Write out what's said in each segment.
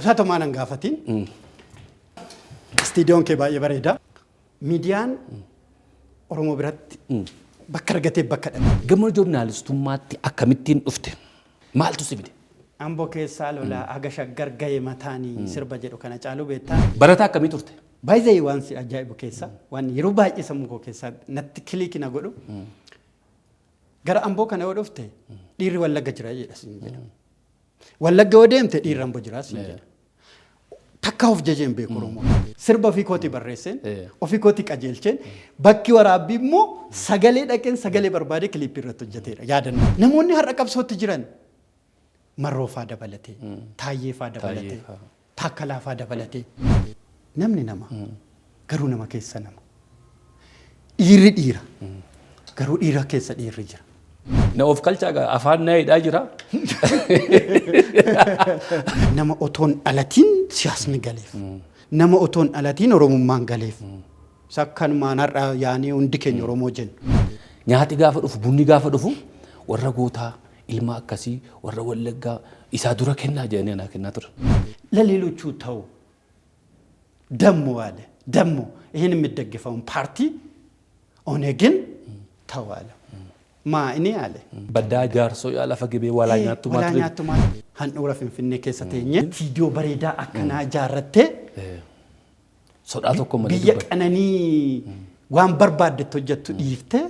Gabaabsaatumaa nan gaafatiin. Istiidiyoon kee baay'ee bareeda. Miidiyaan Oromoo biratti bakka argatee bakka dhabe. Gama joornaalistummaatti akkamittiin dhufte? Maaltu si fide? Amboo keessaa lolaa haga Shaggar gahe mataanii sirba jedhu kana caaluu beektaa? Barataa akkamii turte? By the way, waan si ajaa'ibu keessaa, waan yeroo baay'ee sammuu koo keessaa natti click na godhu, gara Amboo kana yoo dhufte dhiirri Wallagga jira jedha siin jedha. Wallagga yoo deemte dhiirri Amboo jira siin jedha. Takka of jajeen beeku Oromoo. Sirba ofii kootii barreesseen, ofii kootii qajeelcheen, bakki waraabbii immoo sagalee dhaqeen sagalee barbaadee kiliippii irratti hojjeteera yaadannoo. Namoonni har'a qabsootti jiran Marroofaa dabalatee, Taayyeefaa dabalatee, Taakkalaafaa dabalatee. Namni nama garuu nama keessa nama. Dhiirri dhiira garuu dhiira keessa dhiirri jira. Na of kalchaa gaa afaan na hidhaa jira. Nama otoon dhalatiin siyaasni galeef. Nama otoon dhalatiin Oromummaan galeef. Isa akkanumaan har'a yaanee hundi keenya Oromoo jennu. Nyaati gaafa dhufu, bunni gaafa dhufu, warra gootaa ilma akkasii warra Wallaggaa isaa dura kennaa jedhanii anaa kennaa ture. ለሌሎቹ ተው ደሞ አለ፣ ደሞ ይህን የሚደግፈውን ፓርቲ ኦነግን ተው አለ። ማ እኔ አለ። Baddaa Jaarsoo yaa lafa Gibee walaa nyaattu walaa nyaattu maal handhuura Finfinnee keessa teenyee viidiyoo bareedaa akkanaa ijaarrattee Sodaa tokko malee biyya dubbata. Qananii waan barbaaddetti hojjettu dhiiftee.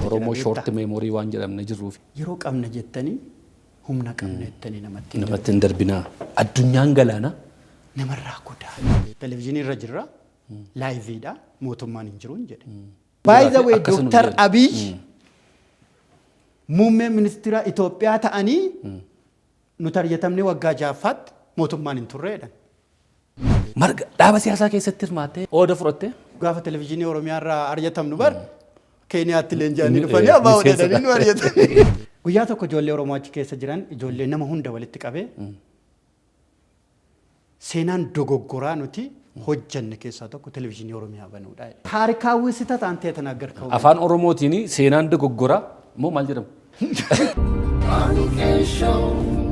Oromoo short memory waan jedhamne jirruuf. Yeroo qabna jettanii, humna qabna jettanii namatti hin Namatti hin darbinaa. Addunyaan galaana. Namarraa godaa. Televezyiinii irra jirra. Liveiidha. Mootummaan hin jiru hin jedhe. By the way, Akkasuma Dooktar jedhe. Abiy muummee ministeera Itoophiyaa ta'anii nuti aryatamne waggaa ja'affaatti mootummaan hin turreedha. Marga dhaaba siyaasaa keessatti hirmaattee ooda fudhattee. Gaafa televezyiinii Oromiyaa irraa aryatamnu bar Keeniyaatti leenji'anii dhufanii abbaa Miseensa odhanii nu aryatanii. Guyyaa tokko ijoollee Oromoo achi keessa jiran, ijoollee nama hunda walitti qabee, seenaan dogoggoraa nuti hojjanne keessaa tokko televezyiinii Oromiyaa banuudha. ታሪካዊ ስህተት አንተ የተናገርከው Afaan Oromootiin seenaan dogoggoraa immoo maal jedhamu? Show.